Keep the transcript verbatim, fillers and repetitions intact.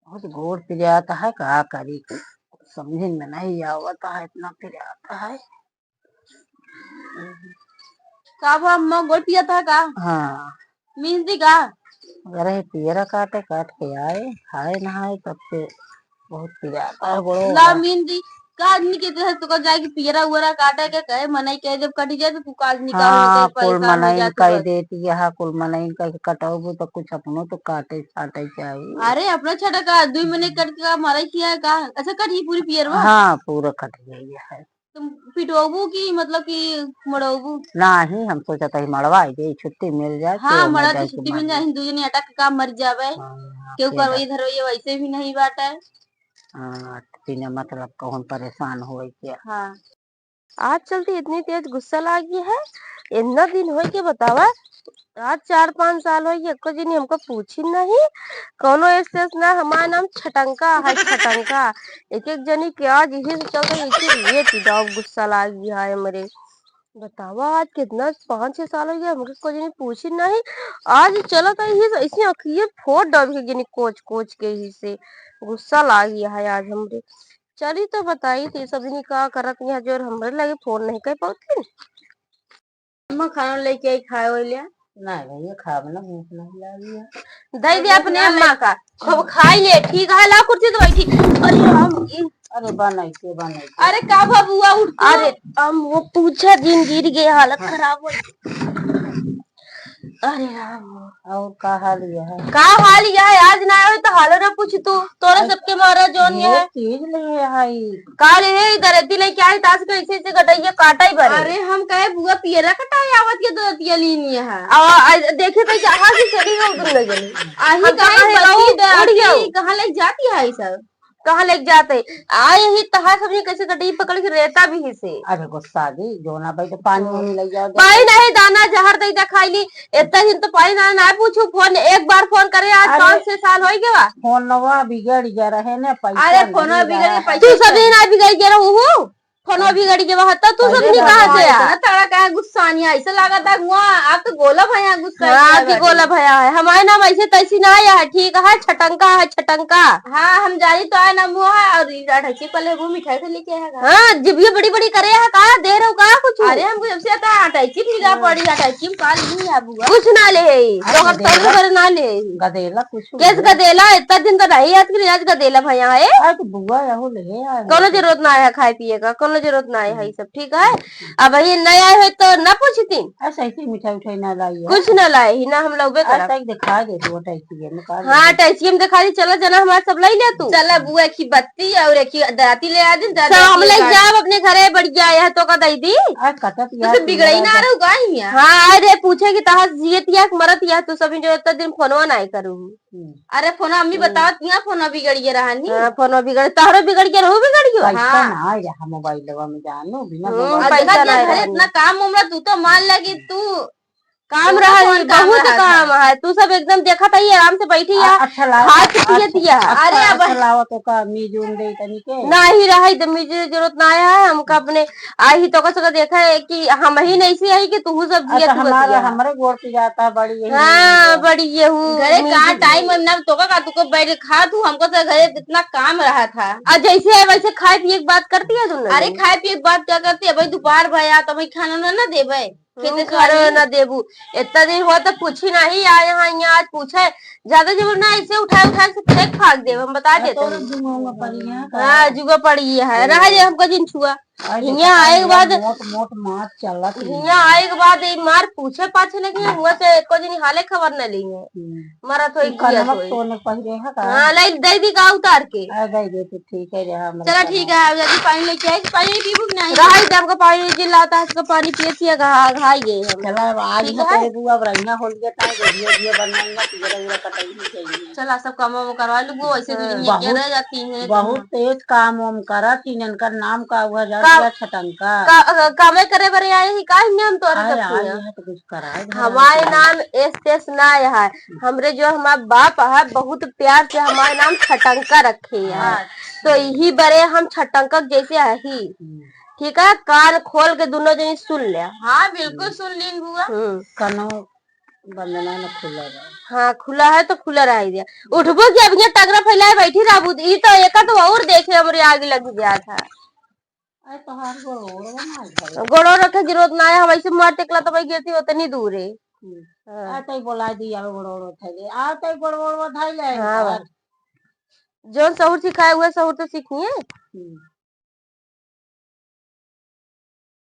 बहुत गोड़ पिरात है, का करी, समझ में नहीं आवत है, इतना पिरात है। का बा अम्मा, गोड़ पिरात है का? हाँ। मेहंदी का? अरे पियरा काटे, काट के आए, खाए नहाए, तब से बहुत पिरात है गोड़ो ला बा। मेहंदी का आदमी के तरह तो का जाए कि पियरा उयरा काटे के कहे, मनई कहे जब कटी जाए तो तू का आदमी का हो हाँ, जाए, कुल परेशान हो मनई जाए तो कह बस। देती है, कुल मनई कह के कटौबू तो कुछ अपनो तो काटे छाटे चाहिए। अरे अपना छाटा का, दुई मनई कट के का मरई किया है का? अच्छा कट गई पूरी पियरवा? हाँ, पूरा कट गई है। तुम पिटवाबू की मतलब कि मड़वाबू? नाही, हम सोचत हई मड़वाई दे, छुट्टी मिल जाए, हाँ, तो मड़ा मजा तो के छुट्टी मिल मारे। जाए, दू जने अटक के का मर जावे। हाँ, केहू फिर करवाई धरवाई वैसे भी नहीं बाटे। हाँ, तो बिना मतलब कहूँ परेशान होए के। हाँ। आज चलते इतनी तेज गुस्सा लागी है, इतना दिन होई के बतावा, आज चार पाँच साल होई, एको जनी हमको पूछी नहीं, कौनो एस एस ना, हमार नाम छटंका है, छटंका। एक एक जनी के आज यही से चलते, यही से ये चीज गुस्सा लागी है हमरे। बतावा, आज कितना, पाँच छह साल हो गया, हमके कोई जनी पूछी नहीं। आज चलत है यही से, ऐसी अखिए फोड़ डाल के जनी कोच कोच के यही से गुस्सा लागी है आज हमरे। चली तो बताई, तो ये सब जनी का करत यहाँ, जो हमरे लगे फोन नहीं कर पाती। अम्मा खाना लेके आई, खाए वाले? नहीं भैया, खाब ना, भूख नहीं लागी है। दे दे अपने अम्मा का, खूब खाई ले, ठीक है, ला कुर्सी तो बैठी। अरे राम, ई अरे बनाई के, बनाई के। अरे का बबुआ, उठ तो। अरे हम वो पूछा दिन गिर गए, हालत हाँ। खराब हो गई। अरे राम। और का हाल यह है? का हाल यह है? आज ना आवे तो हालो ना पूछ तू। तोरा अरे, सबके मारा जौन ये यह है। चीज ले है ई। का ले है इधर? एती लेके आई, तास के ऐसे ऐसे गटैया काटा ही बारे। अरे हम कहे बुआ पियरा कटाए आवत के दो तिया लीनी है। आ, आ, देखे तो जहाँ से चली गई उधर ले गई। आही हम कहे कहे बची बाबू, दे उड़ आती, जाओ। कहाँ ले जाती है ई सब? कहाँ लेके जाते? आए ही तहा सबनी कैसे गटई पकड़ के रेता भी ही से। अरे गुस्सा दी, जो ना भाई तो पानी हम्म। वानी ले जाओ, दे। पानी नहीं, दाना जहर दे दे खाई ली। इतना दिन तो पानी दाना ना पूछू, फोन एक बार फोन करे, आज अरे, पाँच छह साल हो गया। फोनवा बिगड़ गया रहे ने, पैसा अरे, नहीं फोनवा बिगड़ रहा गया, है। पैसा तू सब दिन ना बिगड़ गया रहू हो। फोनवा बिगड़ गया, तो तू सब पहले नहीं कहा भगवान से यार। इतना तगड़ा काहे गुस्सानिया, ऐसे लागत है हुआ, आप तो गोला भैया गुस्सा हाँ, किया कि बाटे। गोला भैया है। हमारे नाम ऐसे तैसी ना आया है, ठीक है, छटंका है, छटंका। हाँ, हम जानी तो आए नाम हुआ है, और ई अटैची पहले वो मिठाई से लेके आया का? हाँ, जिभिया बड़ी बड़ी करे है का, दे रहो का कुछ? अरे, हमको जब से आता है अटैची निगाह हाँ। पड़ी, अटैची में का ली है बुआ? कुछ ना ले है, अरे, तो हम गदेला। तौल कर ना ले है। गदेला कुछ केस गदेला, इतना दिन तो नहीं याद करी, आज गदेला भैया है। अरे, तो बुआ यहो ले आए। कोनो जरूरत ना है खाए पिए का, कोनो जरूरत ना है, ई सब ठीक है। अब ये नया है तो ना पूछती। अच्छा, ऐसी मिठाई उठाई ना लाई है। कुछ ना लाए ही ना, हम लौबे अच्छा, करब। एक दिखा दे तू, टैक्सी में का हाँ, ले? टैक्सी में दिखा दी, चलो जना हमारे सब लाई ले तू। चला बुआ की बत्ती और एक ही दराती ले आ दिन, सब हम ले जाब अपने घरे, बढ़िया है तो का दई दी। आ, कटत तू यार, तो बिगड़ई ना रहो का हिया? हाँ, अरे पूछे कि तहार जियत या कि मरत या, तू सब जो इतना दिन फोनवा ना करू। हम्म। अरे फोन अम्मी हम्म। बतावत यहाँ फोन बिगड़ गया रहनी। हाँ, फोन बिगड़, तहरो बिगड़ गया, रहू बिगड़ गयो। पैसा हाँ। ना आए रहा मोबाइलवा में जानू, बिना हम्म, मोबाइल पैसा ना आए रहा। इतना काम उमरा, तू तो मान लगी, तू काम रहा है, बहुत काम है। तू सब एकदम देखत है, आराम से बैठी है, अच्छा लाओ, खात पियत है। अरे अब अच्छा लाओ तो का मीजून दे तनी के। नहीं रहा, इधर मीजून जरूरत ना आया है, हमका अपने आई ही तो का सका देखा है कि हम ही नहीं से आई कि तू सब जिया अच्छा, तू हमारा, बतिया। हमरे गोड़ पे जाता है बड़ी यही हाँ, नहीं बड़ी ये हूँ, घरे का मीजून। टाइम हम ना तो का तू को बैठ के खा तू, हमको तो घरे इतना काम रहा था। आ जैसे है वैसे खाए पिए की बात करती है तुम लोग? अरे खाए पिए की बात क्या करती है भाई, दोपहर भया तो भाई खाना ना, ना देबे। हम्म, खेते से खाना आदमी ना देबू। इतना दिन हुआ तो पूछी नहीं, आ यहाँ, यहाँ आज पूछे। ज्यादा जब ना ऐसे उठाए, उठाए से फेंक फाक देब, हम बता हाँ, देते तो हैं। जुआ पड़ी है का? हाँ, जुआ पड़ी है। रहा जे हमको जिन छुआ। अरे, हियाँ आए के बाद मोट, मोट मार चलत ही। हियाँ आए के बाद ये मार पूछे पाछे लगे, हुआ से एको दिन हाले खबर न ली है। हम्म। मरत होई, ई जियत कनवा होई। तोने पहिरे है का? हाँ, लाई दे दी का उतार के। आ, दे दे तो ठीक है रे, हमरा चला कनवा। ठीक है, अब जल्दी पानी लेके आई, पानी पीबू कि नहीं? रहा ही दे हमको पानी, जिन लाता है, उसको पानी पिए, पिए घा-, घाई गए हम। चला, अब आज ठीक ना है? तेरे बुआ अब रहिया होलिया, ताई गोलिया, गोलिया बनाई ना, पियरा उरा कटाई नहीं चाहिए। चला, सब काम वाम करवा लू, वो वैसे दो जनी बहुत, अकेले जाती हैं। बहुत तेज काम वाम करा, तीन इनका नाम का हुआ जा का, दिया छटंका। का, का, कामे करे बरे आए ही, का हिन्ने हम तोरे आए, सब आए, हुआ? यहाँ तो कुछ कराए, घर हमारे आए। नाम एस एस ना है, हमरे जो हमार बाप है, बहुत प्यार से हमार नाम छटंका रखे है। हाँ। तो यही बरे हम छटंका जैसे है ही। हम्म। ठीक है, कान खोल के दोनों जनी सुन ले। हाँ, बिल्कुल हम्म। सुन लीन बुआ। हम्म। कनो बंधना न खुला रहे। हाँ, खुला है तो खुला रह दिया। उठबो कि अब ये टगरा फैलाए बैठी रहबू, ई तो एका तो और देखे हमरे आगे लग गया था। अरे तोहार गोड़ ओड़ ना धरे। गोड़ो रखे जरूरत ना है, हम ऐसे मार टेकला तो भाई गिरती उतनी दूर है। हम्म। हाँ। आ तई बोला दी, आ गोड़ ओड़ धरे। आ तई गोड़ ओड़ धरे ले हाँ। जौन सहूर सिखाए हुए सहूर तो सीखिए। हम्म।